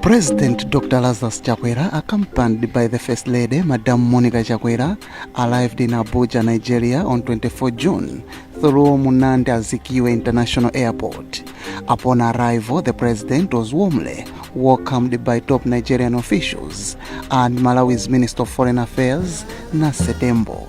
President Dr. Lazarus Chakwera, accompanied by the First Lady, Madam Monica Chakwera, arrived in Abuja, Nigeria on 24 June through Nnamdi Azikiwe International Airport. Upon arrival, the president was warmly welcomed by top Nigerian officials and Malawi's Minister of Foreign Affairs, Nancy Tembo.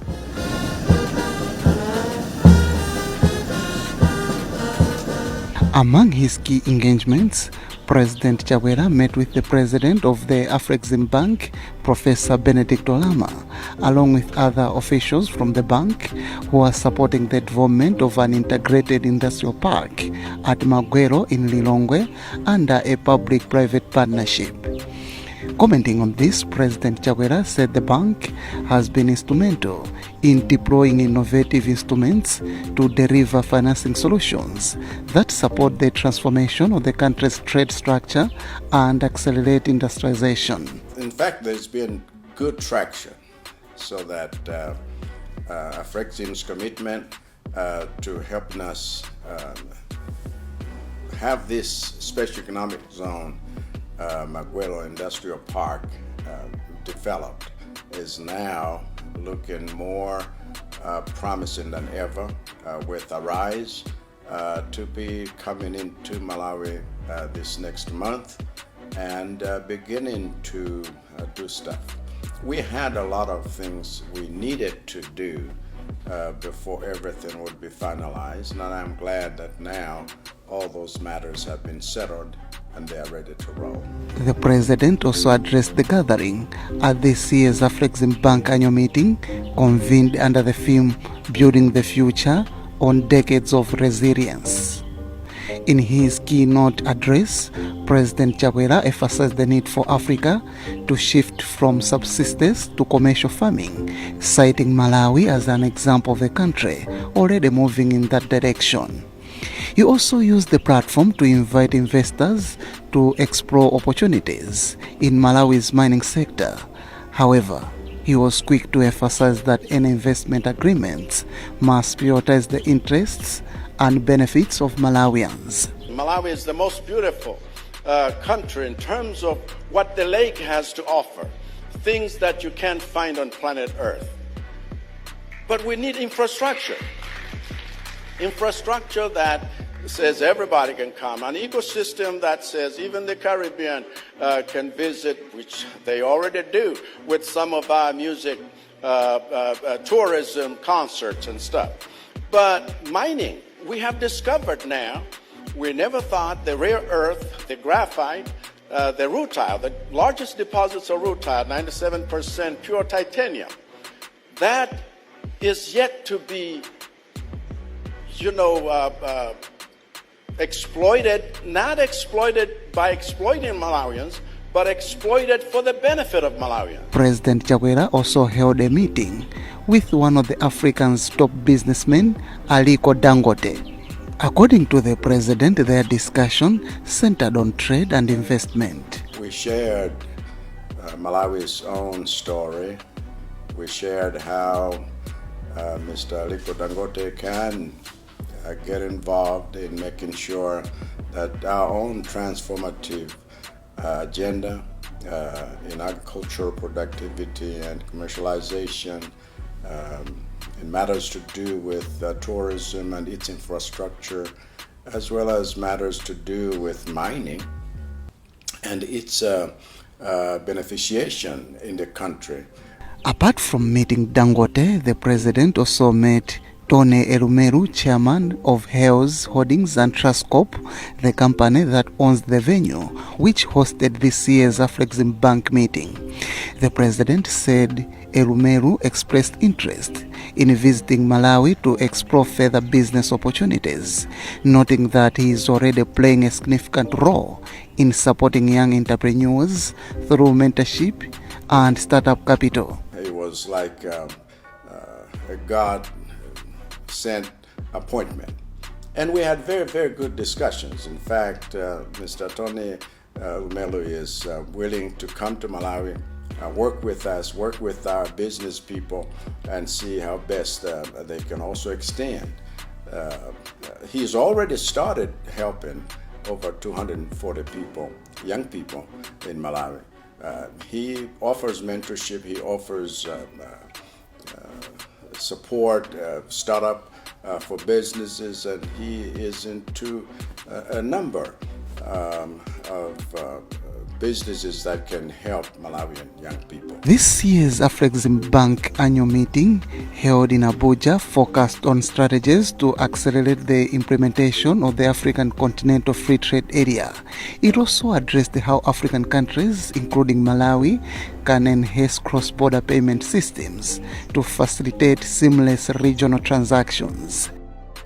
Among his key engagements, President Chakwera met with the president of the Afrexim Bank, Professor Benedict Oramah, along with other officials from the bank who are supporting the development of an integrated industrial park at Magwero in Lilongwe under a public-private partnership. Commenting on this, President Chakwera said the bank has been instrumental in deploying innovative instruments to deliver financing solutions that support the transformation of the country's trade structure and accelerate industrialization. In fact, there's been good traction so that Afrexim's commitment to helping us have this special economic zone, Magwero Industrial Park, developed is now looking more promising than ever, with Arise to be coming into Malawi this next month and beginning to do stuff. We had a lot of things we needed to do before everything would be finalized, and I'm glad that now all those matters have been settled and they are ready to roll. The president also addressed the gathering at this year's Afrexim Bank annual meeting, convened under the theme Building the Future on Decades of Resilience. In his keynote address, President Chakwera emphasized the need for Africa to shift from subsistence to commercial farming, citing Malawi as an example of a country already moving in that direction. He also used the platform to invite investors to explore opportunities in Malawi's mining sector. However, he was quick to emphasize that any investment agreements must prioritize the interests and benefits of Malawians. Malawi is the most beautiful country in terms of what the lake has to offer, things that you can't find on planet Earth. But we need infrastructure. Infrastructure that says everybody can come, an ecosystem that says even the Caribbean can visit, which they already do with some of our music, tourism concerts and stuff. But mining, we have discovered now, we never thought the rare earth, the graphite, the rutile, the largest deposits of rutile, 97% pure titanium, that is yet to be exploited, not exploited by exploiting Malawians, but exploited for the benefit of Malawians. President Chakwera also held a meeting with one of the African's top businessmen, Aliko Dangote. According to the president, their discussion centered on trade and investment. We shared Malawi's own story. We shared how Mr. Aliko Dangote can get involved in making sure that our own transformative agenda in agricultural productivity and commercialization, in matters to do with tourism and its infrastructure, as well as matters to do with mining and its beneficiation in the country. Apart from meeting Dangote, the president also met Tony Elumelu, chairman of Hales Holdings and Trust Corp, the company that owns the venue, which hosted this year's Afrexim Bank meeting. The president said Elumelu expressed interest in visiting Malawi to explore further business opportunities, noting that he is already playing a significant role in supporting young entrepreneurs through mentorship and startup capital. It was like a God sent appointment. And we had very, very good discussions. In fact, Mr. Tony Elumelu is willing to come to Malawi, work with us, work with our business people, and see how best they can also extend. He's already started helping over 240 people, young people in Malawi. He offers mentorship, he offers support, startup for businesses, and he is into a number of businesses that can help Malawian young people. This year's Afreximbank annual meeting, held in Abuja, focused on strategies to accelerate the implementation of the African Continental Free Trade Area. It also addressed how African countries, including Malawi, can enhance cross-border payment systems to facilitate seamless regional transactions.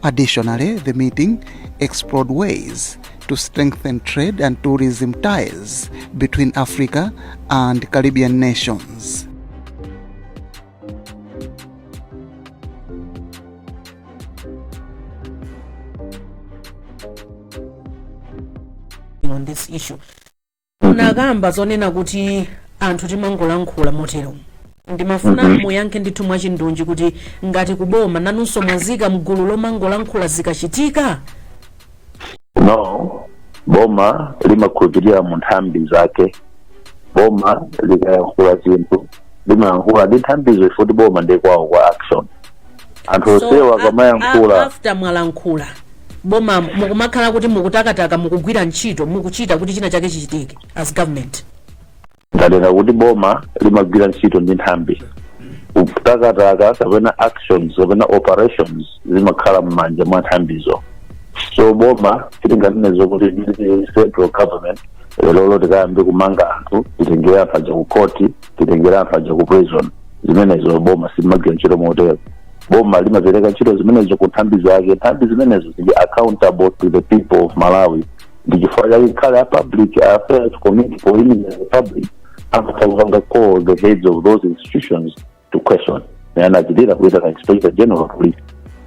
Additionally, the meeting explored ways to strengthen trade and tourism ties between Africa and Caribbean nations. On this issue, munakamba zonena kuti anthu timangolankhula motero. Ndimafuna muyankhe ndithu mwachindunji kuti ngati kuboma nanunso mwazika mgulu lomangolankhula zikachitika? No, boma limakhulupirira mu nthambi zake. Boma likayankhula zinthu, limayankhula ndi nthambizo, ifoti boma ndi kwawo kwa action. Anthu onsewa akamayankhula After mwalankhula, boma mukumakhala kuti mukutakataka, mukugwira ntchito, mukuchita kuti china chake chichitike as government? Ndanena kuti boma limagwira ntchito ndi nthambi. Kutakataka kapena actions kapena operations zimakhala m'manja mwa nthambizo. So boma sitinganene zokuti ndi central government lero tikayambe kumanga anthu, titengere anthu aja ku court, titengere anthu aja ku prison. Zimenezo boma silimagwira ntchito motero. Boma limapereka ntchito zimenezo ku nthambi zake. Nthambi zimenezo zili accountable to the people of Malawi. Ndi chifukwa chake khale a Public Affairs Committee, poyimira the public, amatha kupanga call the heads of those institutions to question. Anachitira kuita ka Inspector General of Police,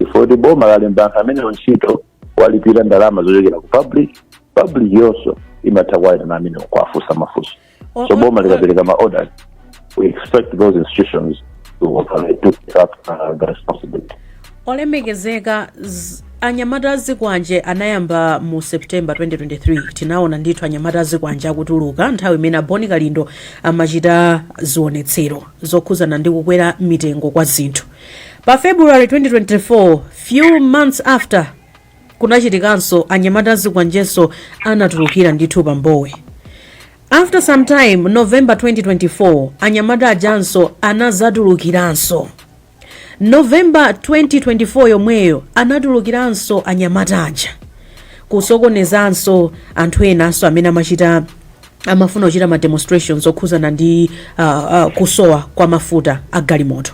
ifoti boma lalemba anthu amenewo ntchito, walipira ndalama zochokera ku public. Public yonso imatha kuwayitana amenewo kuwafunsa mafunso. So boma likapereka ma orders, we expect those institutions to operate, to take up the responsibility. Olemekezeka, anyamata azikwanje anayamba mu September 2023. Tinaona ndithu anyamata azikwanje akutuluka nthawi imene a Bon Kalindo amachita zionetsero zokhuzana ndi kukwera mitengo kwa zinthu. Pa February 2024, few months after, kunachitikanso anyamata azikwanjenso anatulukira ndithu pambowe. After some time, November 2024, anyamata ajanso anazatulukiranso. November 2024 yomweyo anatulukiranso anyamata aja kusokonezanso anthu enanso amene amafuna kuchita ma demonstrations okhuzana ndi kusowa kwa mafuta a galimoto.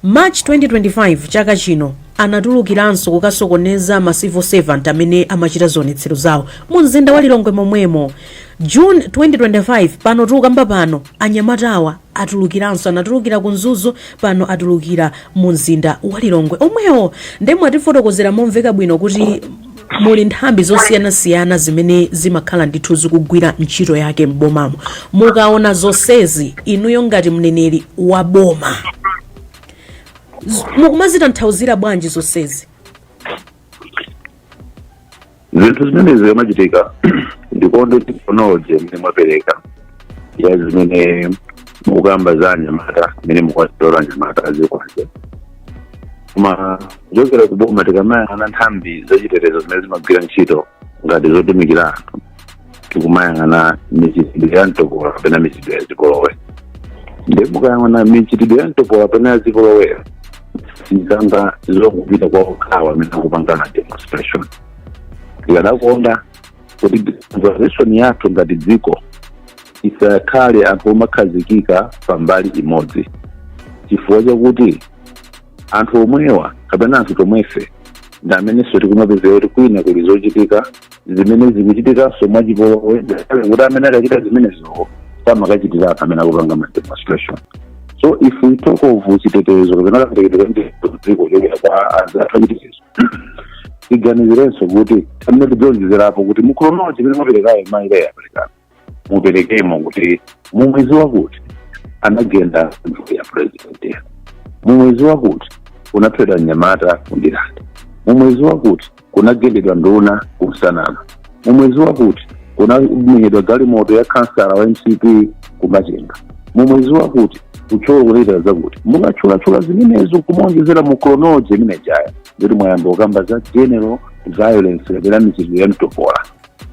March 2025, chaka chino, anatulukiranso kukasokoneza ma civil servant amene amachita zionetsero zawo mu mzinda wa Lilongwe momwemo. June 2025, pano tikukamba pano, anyamatawa atulukiranso. Anatulukira ku Mzuzu, pano atulukira mu mzinda wa Lilongwe omwewo. Nde mwatifotokozera momveka bwino kuti muli nthambi zosiyanasiyana zimene zimakhala ndithu zikugwira ntchito yake m'bomamo. Mukaona zonsezi inuyo ngati mneneri wa boma, mukumazitanthauzira bwanji zonsezi? Zinthu zimene zikamachitika, ndikonde technology imene mwapereka ya zimene mukamba za anyamata imene mukwazitola anyamata azikwanje. Koma kuchokera kuboma, tikamayang'ana nthambi zachitetezo zimene zimagwira ntchito ngati zotumikira anthu, tikumayang'ana michitidwe ya mtopola kapena michitidwe ya zipolowe. Ndi mukayang'ana michitidwe ya mtopola kapena ya zipolowe, sizamba zokupita kwa okhawa amene akupangana demonstration. Tikadakonda kuti conversation yathu ngati dziko isakhale anthu omakhazikika pambali imodzi, chifukwa chakuti anthu omwewa kapena anthu tomwefe ndi amenenso tikumapezeka kuti kwina kuli zochitika zimene zikuchitikanso mwachipolowe, ngakhale kuti amene akachita zimenezo samakachitira anthu amene akupanga ma demonstration. So if we talk of chitetezo kapena kaperekedwe ka dziko kuchokera kwa anzathu achitetezo, tiganizirenso kuti amene tidzonjezerapo kuti mu chronology imene mwaperekayo, mayileyo aperekana, muperekemo kuti mumwezi wakuti anagenda nthu ya president, mumwezi wakuti kunaphedwa mnyamata ku Ndirande, mumwezi wakuti kunagendedwa nduna ku Nsanama. Mumwezi wakuti kunamenyedwa galimoto ya kansala wa MCP kuMachinga. Mumwezi wakuti kuThyolo kunaita zakuti. Mukatchulatchula zimenezo, kumaonjezera mu chronology imene jaya, nditi mwayamba kukamba za general violence kapena michitidwe ya mtopola.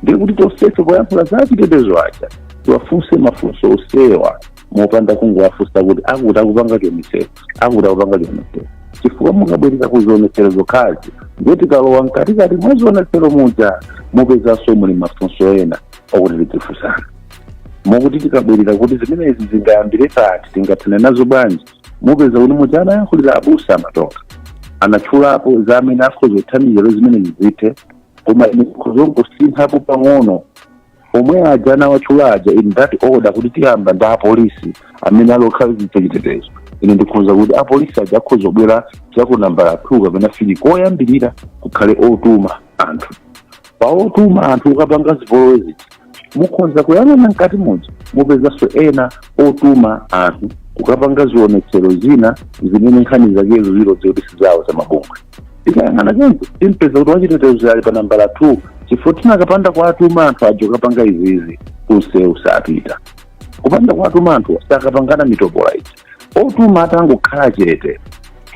Ndiri kuti tonsefe poyankhula za chitetezo aja tiwafunse mafunso osewa, mopanda kungowafunsa kuti akuti akupanga chionetsero, akuti akupanga chionetsero, chifukwa mukabwerera ku zionetsero zokhazi, ndiye tikalowa mkatikati mwa zionetsero muja mupezanso muli mafunso ena okuti tidzifunsana. Mokuti tikabwerera kuti zimenezi zingayambire pati, tingathane nazo bwanji, mupeza kuti muja anayankhulira abusa amatoka anatchulapo za amene akhoza kuthandizira zimenezi zithe, koma ine ndikhoza pang'ono omwe aja anawatchula aja in that order, kuti tiyamba ndi apolisi amene alokhazikitsa chitetezo. Ine ndikhoza kuti apolisi aja akhoza kubwera chaku nambala 2 kapena 3. Koyambirira kukhale otuma anthu. Pa otuma anthu ukapanga zipolowe zija, mukhoza kuyang'ana mkati muja mupezanso ena otuma anthu kukapanga zionetsero zina zimene nkhani zakezo zilodze kuti sizawo za mabungwe. Tikayang'ana choncho timpeza kuti wachitetezo ali pa nambala 2, chifukwa tinakapanda kuatuma anthu aja kukapanga izizi, kunsewu sapita. Kupanda kuatuma anthu sakapangana mitopola iji. Otuma atangokhala chete,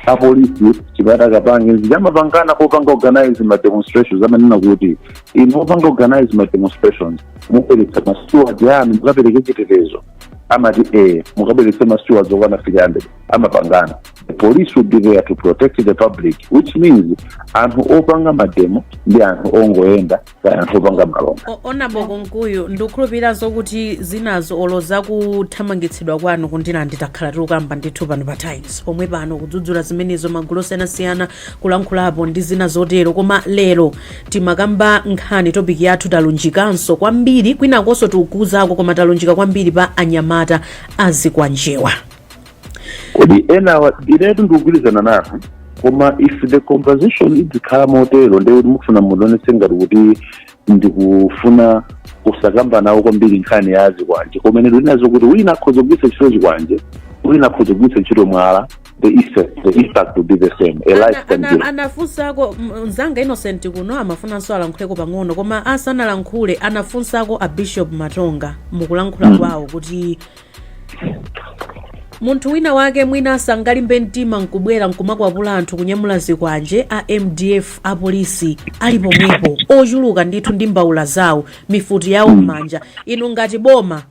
apolisi chipata kapange nzichamapangana popanga organize ma demonstrations. Amanena kuti inu opanga organize ma demonstrations mubweretsa ma steward anu mukapereke chitetezo. Amati mukabweretse ma stewards okwana 300. Amapangana the police will be there to protect the public, which means anthu opanga ma demo ndi anthu ongoyenda kaya anthu opanga malonda. Honourable Kunkuyu, ndikukhulupirira zokuti zinazo olo zakuthamangitsidwa kwanu kundilandi takhala tikukamba ndithu pano pa Times pomwe pano, kudzudzula zimenezo, magulu osiyanasiyana kulankhulapo ndi zina zotero. Koma lero timakamba nkhani, topic yathu talunjikanso kwambiri kwinakonso tikukuzako, koma talunjika kwambiri pa anyamata azikwanjewa. Kodi enawa, inetu ndikugwirizana nanu, koma if the conversation idzikhala motero, ndiye kuti mukufuna mundionetse ngati kuti ndikufuna kusakamba nawo kwambiri nkhani ya azikwanje. Koma ine ndinazo kuti wina akhoza kugwiritsa ntchito chikwanje, wina akhoza kugwiritsa ntchito mwala, the impact will be the same. A life can be Anafunsako mzanga Innocent kuno, amafunanso alankhuleko pang'ono, koma asanalankhule anafunsako a Bishop Matonga mukulankhula kwawo kuti munthu wina wake mwina sangalimbe mtima nkubwera nkumakwapula anthu kunyamula zikwanje, a MDF, apolisi ali pomwepo ochuluka ndithu ndi mbawula zawo, mifuti yawo m'manja. Inu ngati boma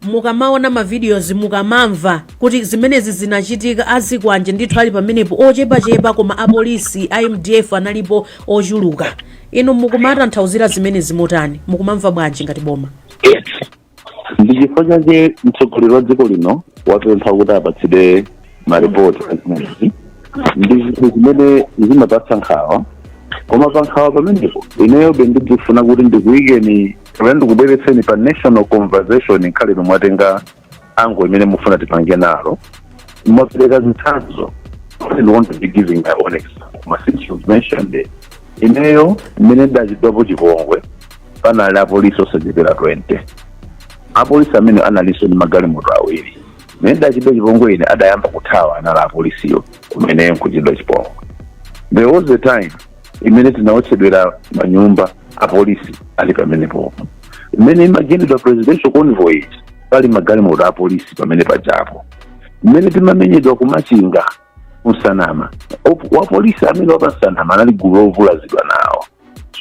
mukamaona ma videos, mukamamva kuti zimenezi zinachitika, azikwanje ndithu ali pamenepo ochepachepa, koma apolisi a MDF analipo ochuluka, inu mukumatanthauzira zimenezi motani? Mukumamva bwanji ngati boma? Ndi chifukwa chake mtsogoleri wa dziko lino wapempha kuti apatsidwe maripoti azimenezi. Ndi zinthu zimene zimapatsa nkhawa, koma pa nkhawa pamenepo ineyobe ndikufuna kuti ndikuyikeni kapena ndikubweretseni pa national conversation. Nkhale mwatenga ango imene mufuna tipange nalo, mwapereka zitsanzo. I don't want to be giving my own example, koma since you've mentioned it, ineyo mmene ndachitwapo chipongwe panali apolisi osachepera 20. Apolisi amene analinso ndi magalimoto awiri. Mmene ndachitwa chipongwe ine, adayamba kuthawa anali apolisiyo kumene nkuchitidwa chipongwe. There was a time imene tinaotchedwera manyumba, apolisi ali pamenepopo. Imene imagendedwa presidential convoy iji, pali magalimoto apolisi pamene pajapo. Mmene timamenyedwa kuMachinga kuNsanama, wapolisi amene wapaNsanama anali gulu lovulazidwa nawo.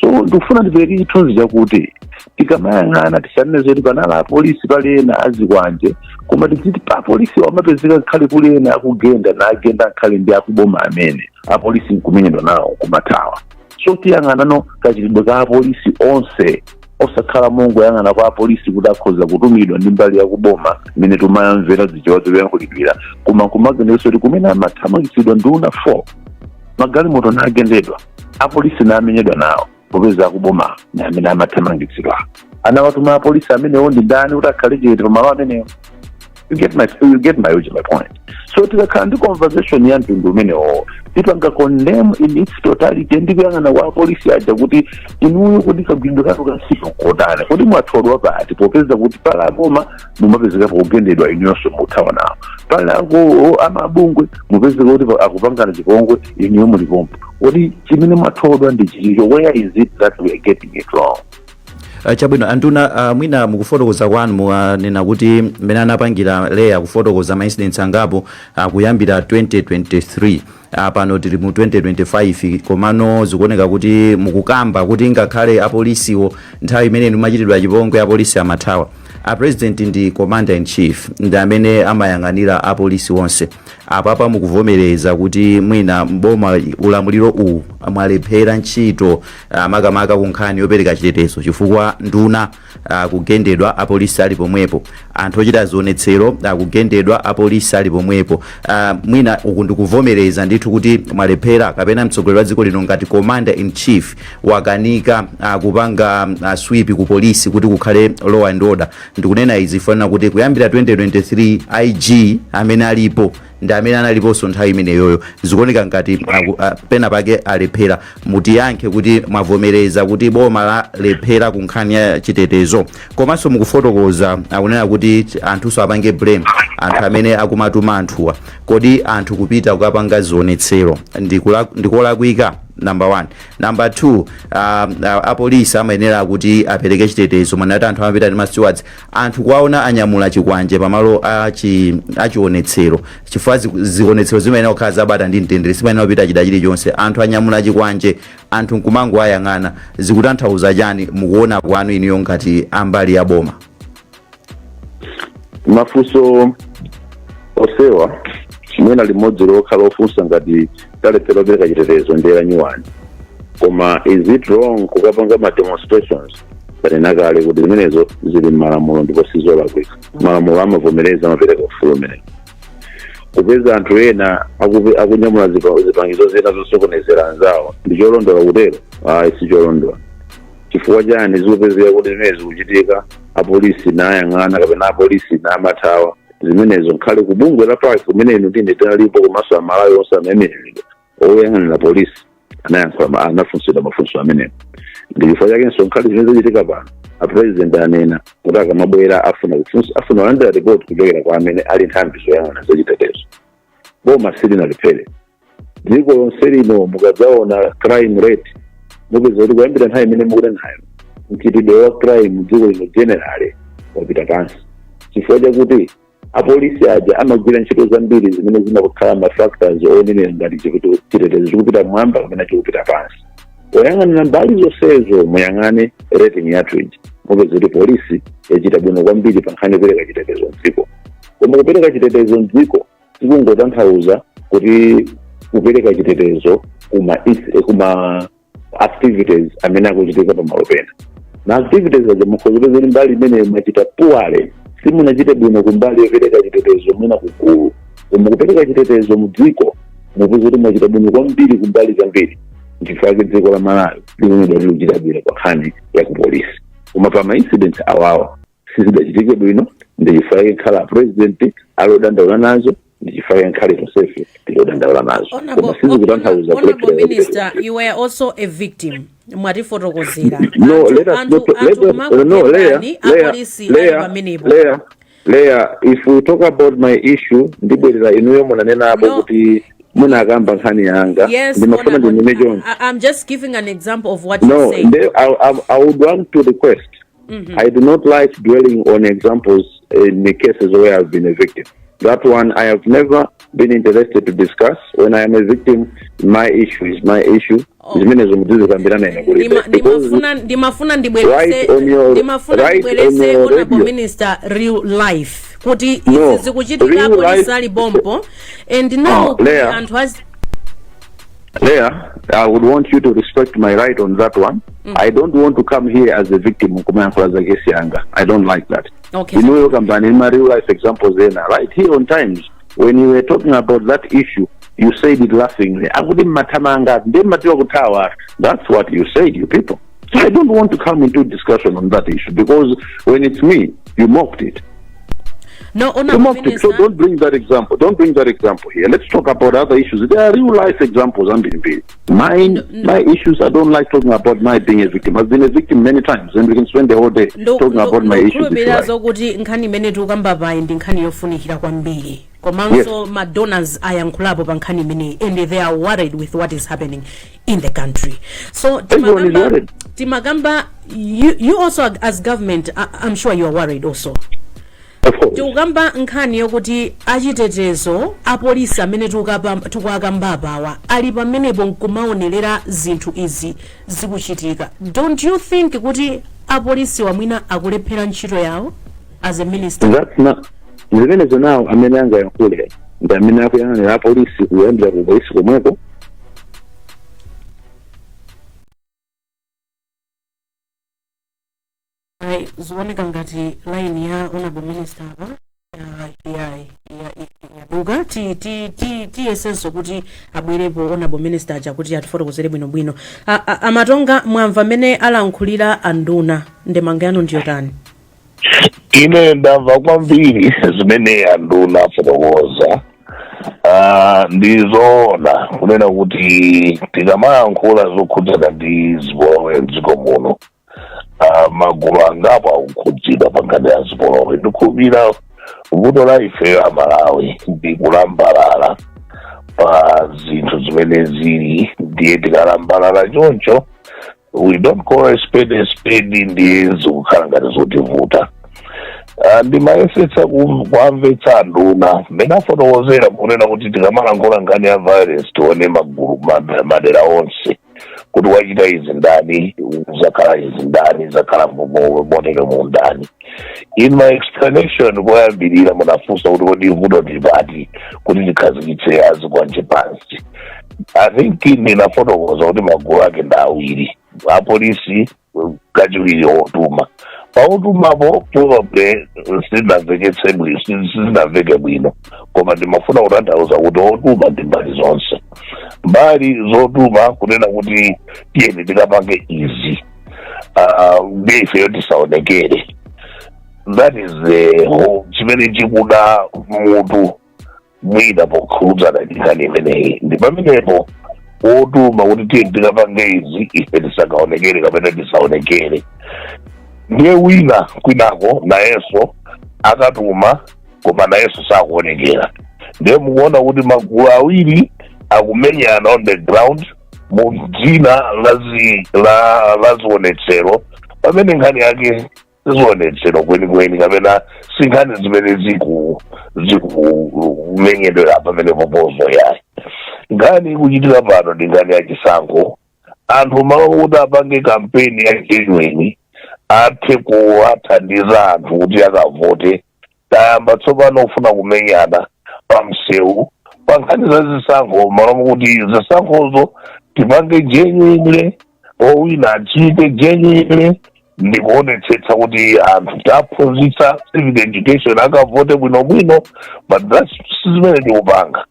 So ndikufuna ndipereke chithunzi chakuti tikamayang'ana tisanene zoti panali apolisi, pali ena azikwanje, koma tiziti pa apolisi wamapezeka nkhale kuli ena akugenda nagenda nkhale ndi akuboma amene apolisi nkumenyedwa nawo kumathawa. So tiyang'anano kachitidwe ka apolisi onse, osakhala mongoyang'ana kwa apolisi kuti akhoza kutumidwa ndi mbali yakuboma imene timayamvera zichewa zikuyankhulidwira, koma kumaganiza kuti kumene amathamangitsidwa nduna 4, magalimoto nagendedwa, apolisi namenyedwa nawo, popeza akuboma ndi amene amathamangitsidwa. Anawatuma apolisi amenewo ndi ndani kuti akhale chete pamalo amenewo? You get my point? So tikakhala ndi conversation ya mtundu umenewo, tipanga condemn in its totality ndi kuyang'ana kwa apolisi aja kuti inuyo kuti kagwiridwe kanu kantchito kotani, kuti mwathodwa pati, popeza kuti pala aboma mumapezeka pokugendedwa, inuyonso muthawa nawo, pala ako amabungwe mupezeka kuti akupangana chipongwe, inuyo mulipompo. Kuti chimene mwathodwa ndi chichicho, where is it that we are getting it wrong? Chabwino anduna, mwina mukufotokoza kwanu mukanena kuti mmene anapangira Leya kufotokoza ma incidents angapo kuyambira 2023, pano tili mu 2025, komano zikuoneka kuti mukukamba kuti ngakhale apolisiwo nthawi imene mumachitidwa chipongwe apolisi amathawa. A president ndi commander in chief, ndi amene amayang'anira apolisi onse. Apapa mukuvomereza kuti mwina mboma ulamuliro uwu mwalephera ntchito, makamaka ku nkhani yopereka chitetezo, chifukwa nduna kugendedwa apolisi ali pomwepo, anthu ochita zionetsero kugendedwa apolisi ali pomwepo. Mwina uku ndikuvomereza ndithu kuti mwalephera, kapena mtsogoleri wa dziko lino ngati commander in chief wakanika kupanga sweep ku polisi kuti kukhale law and order? Ndikunena izi fanana kuti kuyambira 2023 IG amene alipo ndi amene analiponso nthawi imeneyoyo, zikuoneka ngati pena pake alephera. Mutiyankhe kuti mwavomereza kuti boma lalephera ku nkhani ya chitetezo? Komanso mukufotokoza akunena kuti anthunso apange blame anthu amene akumatuma anthuwa. Kodi anthu kupita kukapanga zionetsero ndikolakwika? Number one. Number two, apolisi amayenera kuti apereke chitetezo. Mwanati anthu amapita ndi ma stewards, anthu kuwaona anyamula chikwanje pamalo achionetsero, chifukwa zionetsero zimayenera kukhala zabata ndi mtendere, simayenera kupita chida chilichonse. Anthu anyamula chikwanje, anthu nkumango ayang'ana, zikutanthauza chani mukuona kwanu inuyo ngati ambali ya boma? Mafunso osewa, mwina limodzi lokha lofunsa ngati talephera kupereka chitetezo ndi la nyuwani. Koma is it wrong kukapanga ma demonstrations? Tanena kale kuti zimenezo zili m'malamulo ndipo sizolakwika. Malamulo amavomereza, amapereka ufulu umenewo. Kupeza anthu ena akunyamula zipangizo zina zosokonezera anzawo, ndi cholondola kutero? Ayi, sicholondola. Chifukwa chani zikupezeka kuti zimene zikuchitika apolisi nayang'ana kapena apolisi namathawa? Zimenezo nkhale ku bungwe la PAC kumene inu ndine tinalipo, komanso Amalawi onse amayemereredwa, oyang'anira polisi anayankhula, anafunsidwa mafunso amenewo. Ndi chifukwa chakenso nkhale zimene zachitika pano, apresident anena kuti akamabwera afuna kufunsa, afuna kulandira ripoti kuchokera kwa amene ali nthambi zoyang'ana zachitetezo. Boma silinaliphere. Dziko lonse lino mukadzaona crime rate, mupeza kuti kuyambira nthawi imene mukunenayo, mchitidwe wa crime dziko lino generally wapita pansi, chifukwa chakuti apolisi aja amagwira ntchito zambiri zimene zimakhala ma factors onenera ngati chitetezo chikupita mmwamba kapena chikupita pansi. Poyang'anira mbali zonsezo, muyang'ane rating yathu ija, mupeza kuti polisi yachita bwino kwambiri pa nkhani yopereka chitetezo mdziko. Koma kupereka chitetezo mdziko sikungotanthauza kuti kupereka chitetezo kuma activities amene akuchitika pamalo pena. Ma activities aja mukhoza kupeza mbali imene mwachita poorly, simunachite bwino kumbali yopereka chitetezo mwina kugulu, koma kupereka chitetezo mudziko mupeza kuti mwachita bwino kwambiri kumbali zambiri. Nchifukwa dziko la Malawi likunedwa likuchita bwino pa nkhani ya kupolisi, koma pa ma incidents awawa sizidachitike bwino. Ndi chifukwa nkhala president alodandaula nazo, ndi chifukwa nkhale tonsefe tilodandaula nazo, koma sizikutanthauza Honorable kulephera. Minister, you were also a victim. Mwatifotokozera. No, let us not, let us, no, Leah, Leah, Apolisi ali Leah, pamenepo. Leah, Leah, if we talk about my issue, ndibwerera inuyo munanena apo No. kuti munakamba nkhani yanga. Yes, Ndimafuna Honorable, ndinene choncho. I'm just giving an example of what you No, said. I would want to request. I do not like dwelling on examples in the cases where I've been a victim. That one I have never been interested to discuss. When I am a victim, my issue is my issue. Oh. Zimenezo muzizikambirana ine kulibe. Because Ndimafuna ndibwerese ndimafuna right ndibwerese on your Honorable radio. Minister, real life, kuti No, izi zikuchitika real apolisi life- ali bompo and now Oh, kuti Leah. anthu azi Leah, I would want you to respect my right on that one. I don't want to come here as a victim kumayankhula za kesi yanga. I don't like that. Okay. Inuyo kambani my real life examples then right here on Times, when you were talking about that issue, you said it laughingly. Akuti mmathamanga ndi mmatiwa kuthawa. That's what you said, you people. So I don't want to come into discussion on that issue because when it's me, you mocked it. No, You Honorable mocked it. So Minister. don't bring that example. Don't bring that example here. Let's talk about other issues. There are real life examples. Ambiri. Mine, my issues. I don't like talking about my being a victim. I've been a victim many times, and we can spend the whole day talking about my issues if you Ndikukhulupirira like. zokuti nkhani imene tikukamba payi ndi nkhani yofunikira kwambiri. Komanso ma donors ayankhulapo pa nkhani imeneyi and they are worried with what is happening in the country. So Everyone is timakamba, worried. timakamba you also as government, I'm sure you are worried also. Of course. Tikukamba nkhani yokuti achitetezo, apolisi amene tikuakamba apawa ali pamenepo nkumaonerera zinthu izi zikuchitika. Don't you think kuti apolisi wamwina akulephera ntchito yawo, as a minister? That's not zimenezo. Nawo amene angayankhule ndi amene akuyang'anira apolisi, kuyambira ku polisi komweko. Ayi, zikuoneka ngati line ya honorable minister apa yaduka. Tiyesenso kuti abwerepo honorable minister aja kuti atifotokozere bwinobwino. Amatonga, mwamva mmene alankhulira anduna, ndemanga yanu ndiyotani? Ine ndamva kwambiri zimene anduna afotokoza. Ndizoona kunena kuti tikamayankhula zokhudzana ndi zipolowe mdziko muno, magulu angapo akukhudzidwa pa nkhani ya zipolowe. Ndikhulupira vuto la ifeyo Amalawi ndi kulambalala pa zinthu zimene zili. Ndiye tikalambalala choncho, we don't call a spade a spade, ndiye zikukhala ngati zotivuta. Ndimayesetsa kuamvetsa anduna mmene afotokozera kunena kuti tikamalankhula nkhani ya violence tione magulu, madera onse, kuti wachita izi ndani, zakhala izi ndani, zakhala motere mu ndani. In my explanation koyambirira munafunsa kuti kodi vuto ndipati kuti tikhazikitse azikwanje pansi. I think ndinafotokoza kuti magulu ake ndi awiri: apolisi, kachiwiri otuma. Paotumapo probably sindinamveketse bwino, sindinamveke bwino, koma ndimafuna kutanthauza kuti otuma ndi mbali zonse, mbali zotuma kunena kuti tiyeni tikapange izi, ndiye ifeyo tisaonekere. That is the whole chimene chikuda mutu mwina pokhudzana ndi nkhani imeneyi. Ndi pamenepo wotuma kuti tiye tikapange izi, ife tisakaonekere kapena tisaonekere. Ndiye wina kwinako nayenso akatuma, koma nayenso sakuonekera. Ndiye mukuona kuti magulu awiri akumenyana on the ground mu dzina la zionetsero, pamene nkhani yake zionetsero kwenikweni kapena si nkhani zimene zikumenyedwera pamene popozo yayi. Nkhani ikuchitika pano ndi nkhani ya chisankho. Anthu malo kuti apange kampeni ya genuine, athe kuwathandiza anthu kuti akavote, tayamba tsopano kufuna kumenyana pa msewu pa nkhani za zisankho, malo kuti zisankhozo tipange genuinely, owina achite genuinely, ndikuonetsetsa kuti anthu taphunzitsa civic education, akavote bwinobwino. But that's si zimene tikupanga.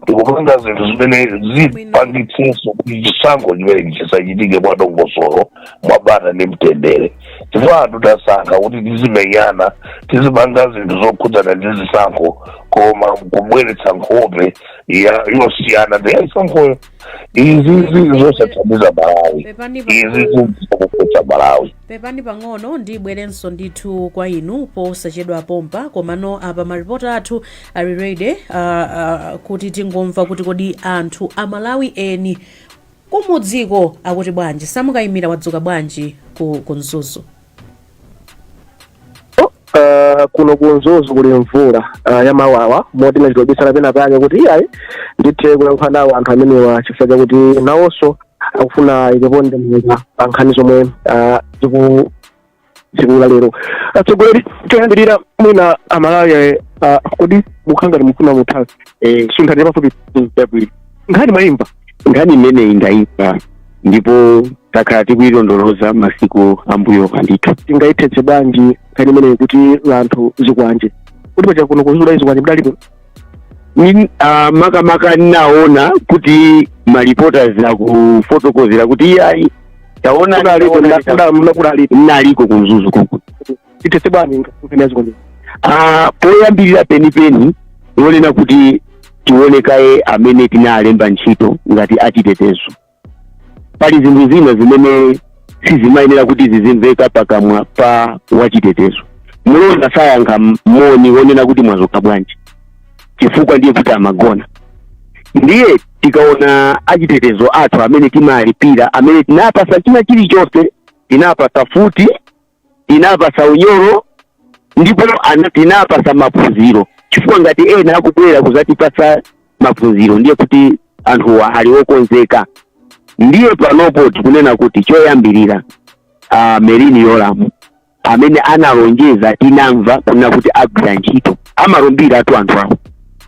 Tikupanga zinthu zimene zipangitsenso kuti chisankho chimene chisachitike mwadongosolo, mwabata ndi mtendere, chifukwa anthu tasankha kuti tizimenyana, tizipanga zinthu zokhudzana ndi zisankho, koma kubweretsa nkhope yosiyana ndi yachisankhoyo. Izi zosathandiza Malawi. Pepani Izi pang'ono. zikuputsa Malawi. Pepani pang'ono, ndibwerenso ndithu kwa inu posachedwa pompa. Komano apa maripota athu ali ready kuti tingomva kuti kodi anthu Amalawi eni kumudziko akuti bwanji. Samukayimira, wadzuka bwanji ku Mzuzu? Kuno ku Mzuzu kuli mvula ya mawawa, moti nachitobisala pena pake kuti iyayi, ndithe kuyankhula nawo anthu amenewa, chifukwa chakuti nawonso akufuna ayikepo ndemanga pa nkhani zomwe zikula lero. Atsogoleri, choyambirira mwina Amalawi, kodi mukhala ngati mufuna muthawi sunthani pafupi? Chabwino. Nkhani mwayimva? Nkhani imeneyi ndayimva, ndipo takhala tikuyilondoloza masiku ambuyo ndithu. Tingayithetse bwanji nkhani imeneyi kuti anthu zikwanje, kuti paja kuno kuzula zikwanje mdalipo? Makamaka ninaona kuti ma reporters akufotokozera kuti iyayi, taona. Kudalipo? Kudalipo? Naliko ku Mzuzu kuku. Tithetse bwanji nkhani ya zikwanje? Poyambirira penipeni yonena kuti tione kaye amene tinalemba ntchito ngati achitetezo. Pali zinthu zina zimene sizimayenera kuti zizimveka pakamwa pa wachitetezo. Mulonda sayankha moni wonena kuti mwadzuka bwanji. Chifukwa ndiye kuti amagona. Ndiye tikaona achitetezo athu amene timalipira, amene tinapasa china chilichonse, tinapasa futi, tinapasa unyolo, ndipo tinapasa maphunziro, chifukwa ngati ena akubwera kuzatipasa maphunziro, ndiye kuti anthuwa ali okonzeka. Ndiye panopo tikunena kuti choyambirira, Merlyne Yolamu amene analonjeza, tinamva kunena kuti agwira ntchito, amalumbira atu anthu awo,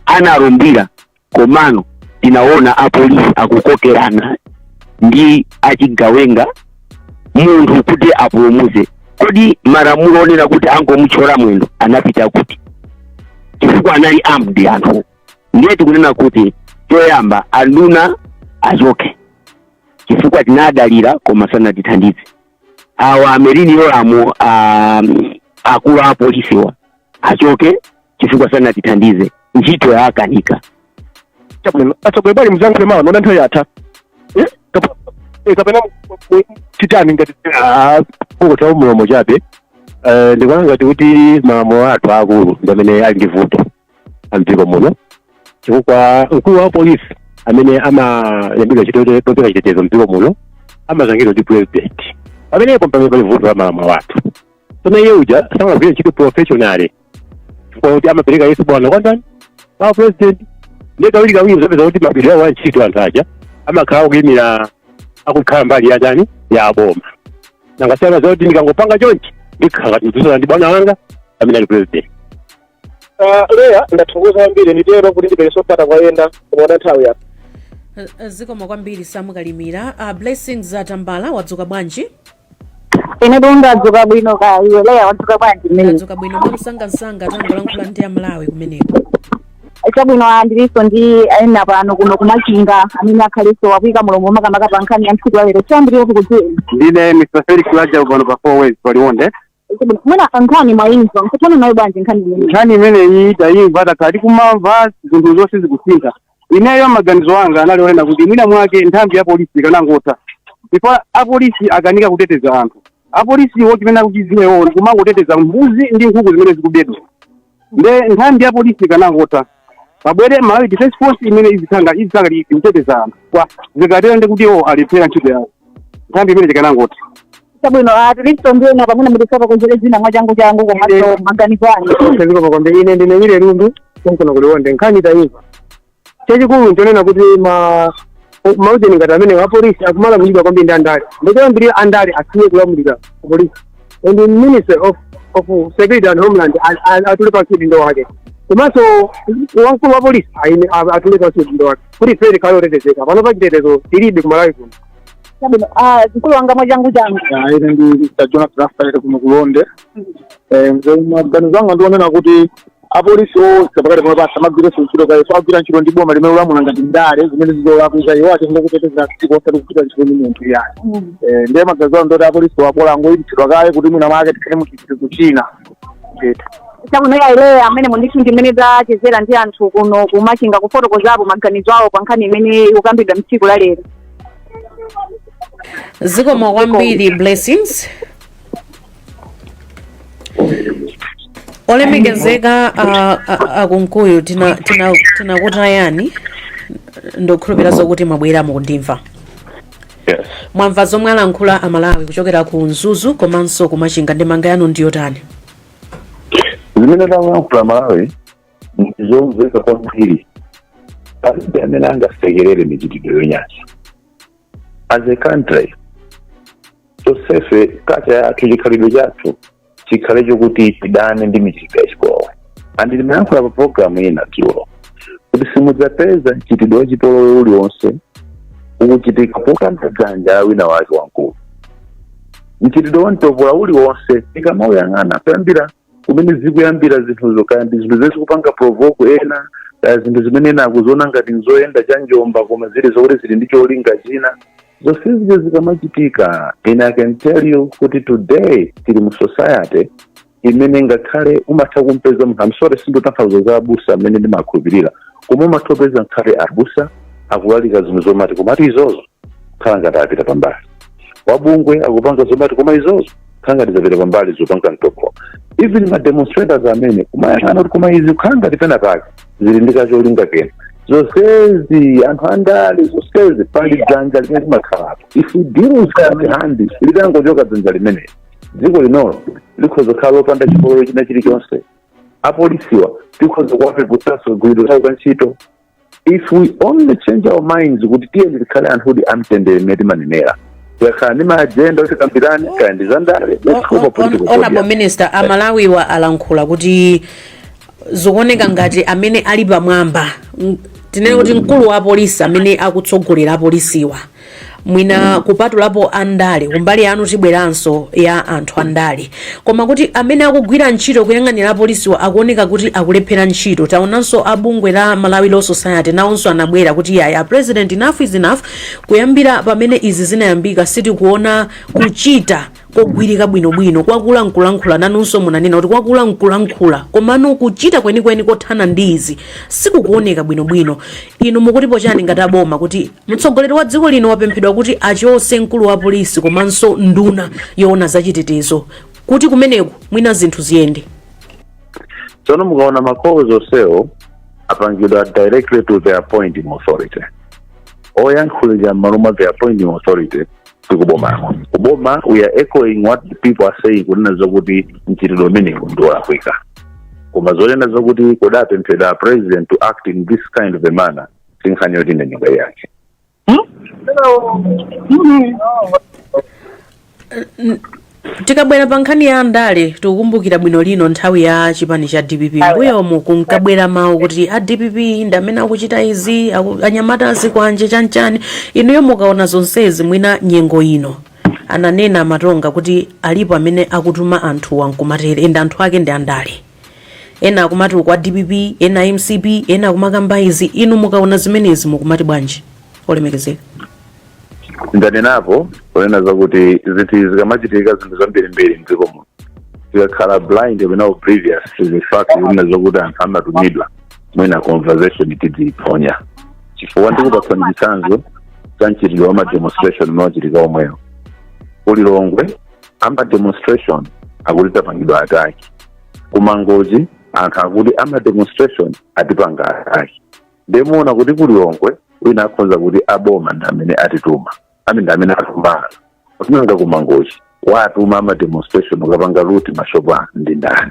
analumbira, komano tinaona apolisi akukokerana ndi achigawenga munthu kuti apulumutse. Kodi malamulo onena kuti angomutchola mwendo anapita kuti? Chifukwa anali armed anthu. Ndiye tikunena kuti choyamba anduna achoke, chifukwa tinadalira koma sanatithandize. Awa a Merlyne Yolamu, akulu a apolisiwa achoke, chifukwa sanatithandize, ntchito yaakanika. Chabwino, atsogoleri, bali muzankhule mawu, nona nthawi yatha. Kapena titani ngati Kungotha mulomo chabe. Ndikuona ngati kuti malamulo athu akulu ndi amene ali ndi vuto amdziko muno, chifukwa mkulu wa polisi amene amalembedwa ntchito yopereka chitetezo mdziko muno amasankhidwa ndi president. Pamenepo pamene pali vuto la malamulo athu. Tsono iye uja samagwira ntchito professionally, chifukwa kuti amapereka yesu bwana kwa ndani? Kwa president. Ndiye kawiri kawiri zapeza kuti magwiridwe awo a ntchito, anthu aja amakhala akuyimira, akukhala mbali ya chani, ya boma. Nangasiyana zoti ndikangopanga chonchi ndikhala ngati ndikususana ndi bwana wanga amene ali president. Leya, ndathokoza kwambiri. Nditero kuti ndipereke mpata kwa ena, kumaona nthawi yatha. Zikomo kwambiri, Samukalimira. Blessings Atambala, wadzuka bwanji? Ine ndadzuka bwino. Ka iwe Leya, wadzuka bwanji mmene? Ndadzuka bwino. Mwamsangamsanga, tangolankhula ndi Amalawi kumeneko. Chabwino, andilinso ndi ena pano kuno kuMachinga amene akhalenso akuyika mulomo makamaka pa nkhani ya tsiku la lero. Choyambirira tikudziweni. Ndine Mr Felix Rajabu, pano pa Four Ways paLionde. Chabwino, mwina nkhani mwayimva, mkuthana nayo bwanji nkhani imeneyi? Nkhani imeneyi tayimva, takhala tikumamva zinthu zonse zikusintha. Ineyo maganizo anga anali onena kuti mwina mwake nthambi ya polisi ikanangotha, chifukwa apolisi akanika kuteteza anthu. Apolisiwo chimene akuchidziwa iwowo ndikumangoteteza mbuzi ndi nkhuku zimene zikubedwa. Nde nthambi ya polisi ikanangotha, pabwere Malawi Defense Force imene izikhala ikuteteza anthu. Kwa zikatero ndi kuti iwo alephera ntchito yawo. Nthambi imene ikanangotha. Chabwino, tilinso ndi ena pamene mutifotokozere zina mwachangu changu komanso maganizo anu. Zikomo kwambiri. Ine ndine Wile Lundu, konkuno kuLionde. Nkhani tayimva. Chachikulu nchonena kuti ma maujeni ngati amene apolisi akumalamulidwa kwambiri ndi andale. Ndichoyambirira andale asiye kulamulira polisi, and the Minister of Security and Homeland atule pansi udindo wake, komanso wamkulu wa polisi atule pansi udindo wake, kuti ife tikhale otetezeka. Pano pa chitetezo tilibe kuMalawi kuno. Chabwino, mkulu wanga, mwachangu changu. Ine ndi Mr Jonas Rafael, kuno kuLionde. Maganizo anga ndionena kuti apolisi onse pakati pano pasamagwirenso ntchito kayeso, agwira ntchito ndi boma limene ulamula ngati ndale zimene zizolakwika. Iwo achenga kutetezera dziko, osati kugwira ntchito ndi munthu yayi. Ndiye maganizo anga ndoti apolisi wabola angoyipitsidwa kaye, kuti mwina mwake tikhale mu chitetezo china ndithu. Chabwino, yaile amene mundithu ndimene tachezera ndi anthu kuno kuMachinga kufotokozapo maganizo awo pa nkhani imene ikukambidwa mtsiku la lero. Zikomo kwambiri, Blessings. Olemekezeka aKunkuyu, tinakutayani. Ndikukhulupirira zokuti mwabwera, mukundimva? Yes. Mwamva zomwe alankhula Amalawi kuchokera ku Mzuzu komanso kuMachinga. Ndemanga yanu ndiyotani? Zimene takuyankhula Malawi ndizomveka kwambiri. Palibe amene angasekerere michitidwe yonyansa. As a country, tonsefe culture yathu, chikhalidwe chathu chikhale chokuti tidane ndi michitidwe yachipolowe. And ndimayankhula pa programu ina dzulo kuti simudzapeza mchitidwe wachipolowe uliwonse ukuchitika popanda dzanja la wina wake wamkulu. Mchitidwe wa mtopola uliwonse, tikamauyang'ana kuyambira kumene zikuyambira zinthuzo, kaya ndi zinthu zimene zikupanga provoke ena, kaya zinthu zimene ena akuziona ngati nzoyenda chanjomba koma zili zokuti zili ndi cholinga china, zonsezija zikamachitika, ine I can tell you kuti today tili mu society imene ngakhale umatha kumpeza munthu, I'm sorry, sindotanthauza za abusa amene ndimakhulupirira, koma umatha kupeza ngakhale abusa akulalika zinthu zomati komati izozo kukhala ngati apita pambali, wabungwe akupanga zomati koma izozo Kukhala ngati zapita pambali, zopanga mtokolo. Even ma demonstrators amene kumayang'ana kuti koma izi kukhala ngati pena pake zili ndi kacholinga kena. Zonsezi anthu andale, zonsezi pali dzanja limene limakhalapo. If we deal with that hand, litangochoka dzanja limeneli, dziko linolo likhoza kukhala lopanda chipolowe china chilichonse. Apolisiwa tikhoza kuwapeputsanso kagwiridwe kawo ka ntchito if we only change our minds kuti tiyeni tikhale anthu kuti amtendere mmene timanenera. Tikakhala ndi ma agenda kuti tikambirane, kaya ndi zandale, let's go for political Honorable podium. Minister, Amalawiwa alankhula kuti zikuoneka ngati amene ali pamwamba, tinene kuti mkulu wa apolisi amene akutsogolera apolisiwa, mwina kupatulapo andale, kumbali yanu tibweranso ya anthu andale, koma kuti amene akugwira ntchito kuyang'anira apolisiwa akuoneka kuti akulephera ntchito. Taonanso abungwe la Malawi Law Society nawonso anabwera kuti yaya, President, enough is enough. Kuyambira pamene izi zinayambika sitikuona kuchita kogwirika bwinobwino. Kwakula nkulankhula, nanunso munanena kuti kwakula nkulankhula, komano kuchita kwenikweni kothana ndi izi sikukuoneka bwinobwino. Inu mukutipo chani ngati aboma kuti mtsogoleri wa dziko lino wapemphedwa kuti achose mkulu wa polisi komanso nduna yoona zachitetezo kuti kumeneku mwina zinthu ziyende? Tsono mukaona ma calls onsewo apangidwa directly to the appointing authority. Oyankhulira m'malo mwa the appointing authority tikubomako. Kuboma we are echoing what the people are saying, kunena zokuti mchitidwe umenewu ndi wolakwika. Koma zonena zokuti kudapemphedwa President to act in this kind of a manner, si nkhani yoti ine nyumba yake. Tikabwera pa nkhani ya andale, tikukumbukira bwino lino nthawi ya chipani cha DPP, mbuyomu kunkabwera mawu kuti a DPP ndi amene akuchita izi, anyamata azikwanje, chanchani. Inuyo mukaona zonsezi, mwina nyengo ino ananena Amatonga kuti alipo amene akutuma anthuwa nkumatere, ende anthu ake ndi andale, ena akumati kwa DPP, ena MCP, ena akumakamba izi. Inu mukaona zimenezi mukumati bwanji, olemekezeka? Ndanenapo kunena zakuti zinthu zikamachitika, zinthu zambirimbiri mdziko muno, tikakhala blind kapena oblivious to the fact kunena zokuti anthu amatumidwa, mwina conversation tidziiphonya. Chifukwa ndikupatsani chitsanzo cha mchitidwe wa ma demonstration umene wachitika omweyo ku Lilongwe. Ama demonstration akuti tapangidwa attack. Ku Mangochi anthu akuti ama demonstration atipanga attack. Ndemuona kuti ku Lilongwe wina akhoza kuti aboma ndi amene atituma, amene ndi amene atuma anthu. Nanga ku Mangochi watuma ama demonstration ukapanga loot mashopu anu ndi ndani?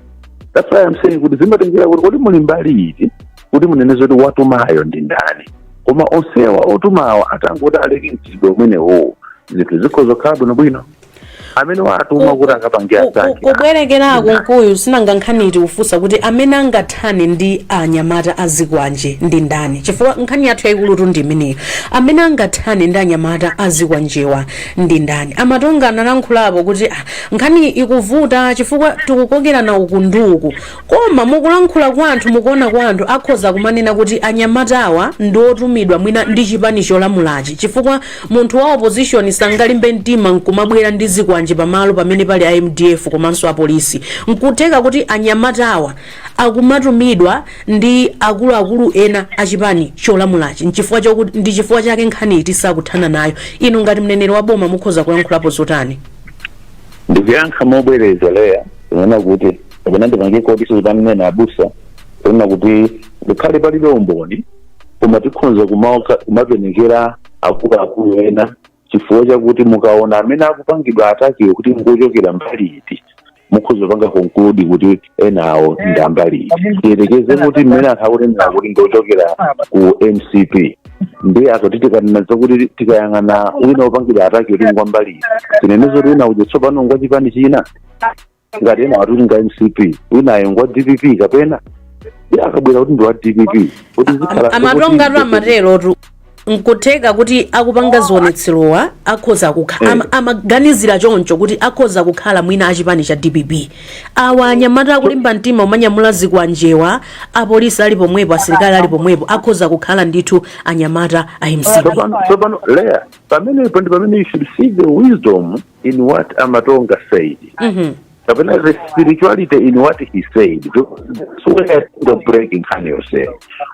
That's why I'm saying kuti zimatengera kuti kodi muli mbali iti kuti munene zoti watumayo ndi ndani. Koma onsewa otumawa atangoti aleke mchitidwe umenewo, zinthu zikhoza kukhala bwinobwino. Amene watuma kuti akapange attack Kubwerekera Kunkuyu, sinanga nkhani tikufunsa kuti amene angathane ndi anyamata azikwanje ndi ndani? Chifukwa nkhani yathu yayikulutu ndi imeneyo, amene angathane ndi anyamata azikwanjewa ndi ndani? Amatonga analankhulapo kuti nkhani ikuvuta chifukwa tikukokerana uku ndi uku. Koma mukulankhula kwa anthu, mukuona kwa anthu akhoza kumanena kuti anyamatawa ndi otumidwa mwina ndi chipani cholamulachi, chifukwa munthu wa opposition sangalimbe mtima nkumabwera ndi zikwanje pamalo pamene pali a MDF komanso apolisi. Nkutheka kuti anyamatawa akumatumidwa ndi akuluakulu ena achipani cholamulachi, nchifukwa chokuti ndi chifukwa chake nkhani iti sakuthana nayo. Inu ngati mneneri wa boma mukhoza kulankhulapo zotani? Ndikuyankha mobwereza, Leya, kunena kuti kapena ndipange quote zimene abusa kunena kuti ngakhale palibe umboni, koma tikhonza kumapenekera akuluakulu ena, chifukwa chakuti mukaona amene akupangidwa attack-wo kuti ngochokera mbali iti, mukhoza kupanga conclude kuti enawo ndi ambali iti. Tiyerekeze kuti mmene anthu akunenera kuti ngochokera ku MCP, ndi akati tikanena zakuti tikayang'ana wina wopangidwa attack kuti ngwambali iti, tinene zoti wina uja tsopano ngwachipani china? Ngati ena watuti nga MCP, winayo ngwa DPP, kapena ndi akabwera kuti ndi wa DPP, kuti zikhala Amatongatu amaterotu, nkutheka kuti akupanga zionetserowa akhoza kukha amaganizira choncho kuti akhoza kukhala mwina achipani cha DPP awa anyamata akulimba mtima umanyamula zikwanjewa, apolisi ali pomwepo, asilikali ali pomwepo, akhoza kukhala ndithu anyamata a MCP. Tsopano Leya, pamenepo ndi pamene you should see the wisdom in what Amatonga said, kapena the spirituality in what he said. That's where the break nkhani yonse.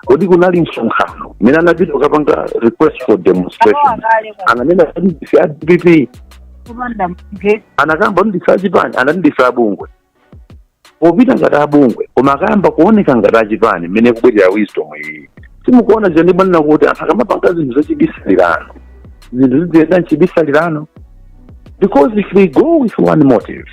Kodi kunali msonkhano mmene anapita kukapanga request for demonstration, ananena kuti ndife a DPP? Kupanda mge. Anakamba kuti ndife achipani, anati ndife abungwe popita ngati abungwe, koma akayamba kuoneka ngati achipani. Mmene kubwerera wisdom iyi, simukuona zija ndimanena kuti anthu akamapanga zinthu zachibisalirano, zinthu ziziyenda mchibisalirano, because if they go with one motive,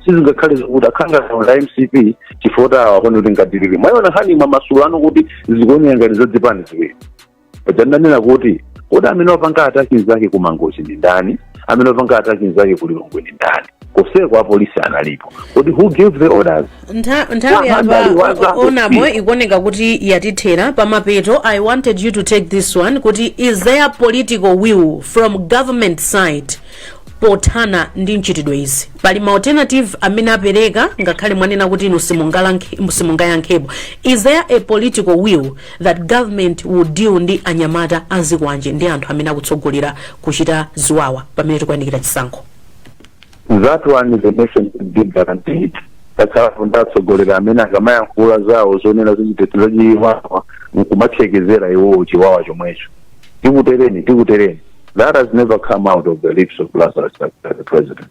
sizingakhale zokuti akhanga la MCP chifukwa awa akone kuti ngadiriri. Mwayiona nkhani mwa masulu ano kuti zikuoneka ngati zadzipani ziwiri. Paja ndanena kuti kodi amene wapanga attack nzake ku Mangochi ndi ndani? Amene wapanga attack nzake ku Lilongwe ndi ndani? Koseko apolisi analipo. Kodi who gave the orders? Nthawi Wahanda apa waza onamo kusiya. Ikuoneka kuti yatithera pamapeto. I wanted you to take this one kuti is there political will from government side pothana ndi mchitidwe izi? Pali ma alternative amene apereka, ngakhale mwanena kuti inu simungayankhepo. Is there a political will that government will deal ndi anyamata azikwanje ndi anthu amene akutsogolera kuchita ziwawa pamene tikuyandikira chisankho? That one, the nation should be guaranteed. Takhala ndatsogolera amene akamayankhula zawo zonena zachitetezo zachiwawa nkumathekezera iwowo chiwawa chomwecho, "Tikutereni, tikutereni." That has never come out of the lips of Lazarus Chakwera, the president.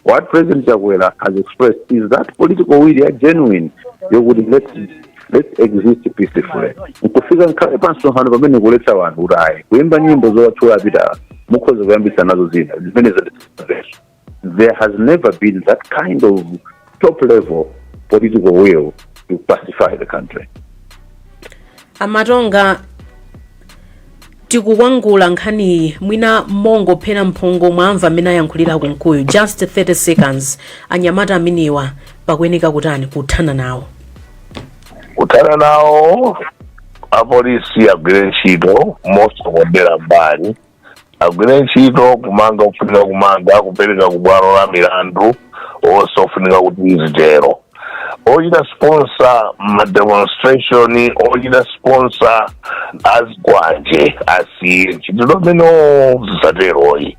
What President Chakwera has expressed is that political will ya genuine yokuti let's exist peacefully. Nkufika nkhale pa msonkhano pamene kuletsa wanthu kuti ayi, kuyimba nyimbo zowatchula apita, mukhoza kuyambisa nazo zina zimene zatisamveso. There has never been that kind of top level political will to pacify the country. Amatonga, tikukwangula nkhaniyi, mwina mongophera mphongo, mwamva amene ayankhulira Kunkuyu, just 30 seconds. Anyamata ameniwa pakuyeneka kutani kuthana nawo? Kuthana nawo, apolisi agwire ntchito mosakondera mbali, agwire ntchito kumanga kufunika kumanga, kupereka ku bwalo la milandu onse ofunika kuti zitero. Ochita sponsor ma demonstration, ochita sponsor azikwanje, asiye ntchito umenewo, zisateroyi.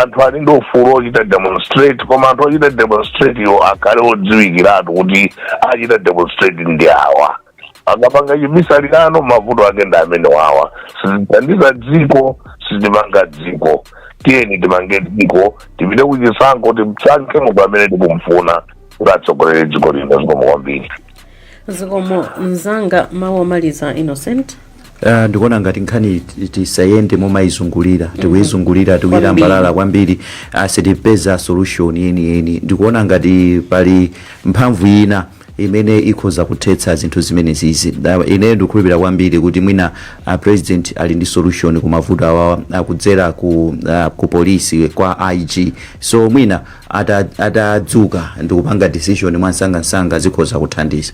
Anthu ali ndi ufulu ochita demonstrate, koma anthu ochita demonstrate iwo akhale odziwikiratu kuti achita demonstrate ndi awa. Akapanga chibisalirano, mavuto ake ndi amene wawa. Sizithandiza dziko, sitimanga dziko. Tiyeni timange dziko, tipite kuchisankho, timsankhe munthu amene tikumfuna kuti atsogolere dziko lino. Zikomo kwambiri. Zikomo mzanga. Mawu omaliza, Innocent. Ndikuona ngati nkhani tisayende momayizungulira, tikuyizungulira, tikuyilambalala kwambiri, sitipeza solution yeniyeni. Ndikuona ngati pali mphamvu ina imene ikhoza kuthetsa zinthu zimenezizi. Ine ndikukhulupirira kwambiri kuti mwina president ali ndi solution ku mavuto awawa kudzera ku polisi, kwa IG. So mwina atadzuka ndikupanga decision mwansangansanga, zikhoza kuthandiza.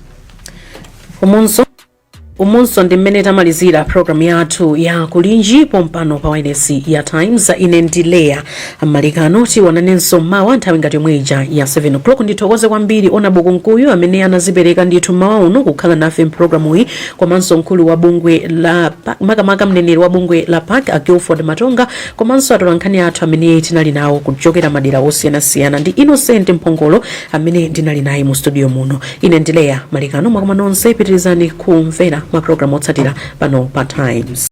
Umunso ndi mmene tamalizira programu yathu ya Kulinji pompano pa wailesi ya Times. Ine ndi Leya Malikano. Tionanenso mawa nthawi ngati yomwe ija ya 7 o'clock. Ndithokoze kwambiri Honourable Kunkuyu amene anazipereka ndithu mawa uno kukhala nafe mpulogalamuyi, komanso mkulu wa bungwe la makamaka mneneri wa bungwe la PAC, a Guilford Matonga, komanso atolankhani athu amene tinali nawo kuchokera madera osiyanasiyana, ndi Innocent Mphongolo amene ndinali naye mu studio muno. Ine ndi Leya Malikano. Mwakoma nonse, pitirizani kumvera mapulogalamu otsatira pano pa Times.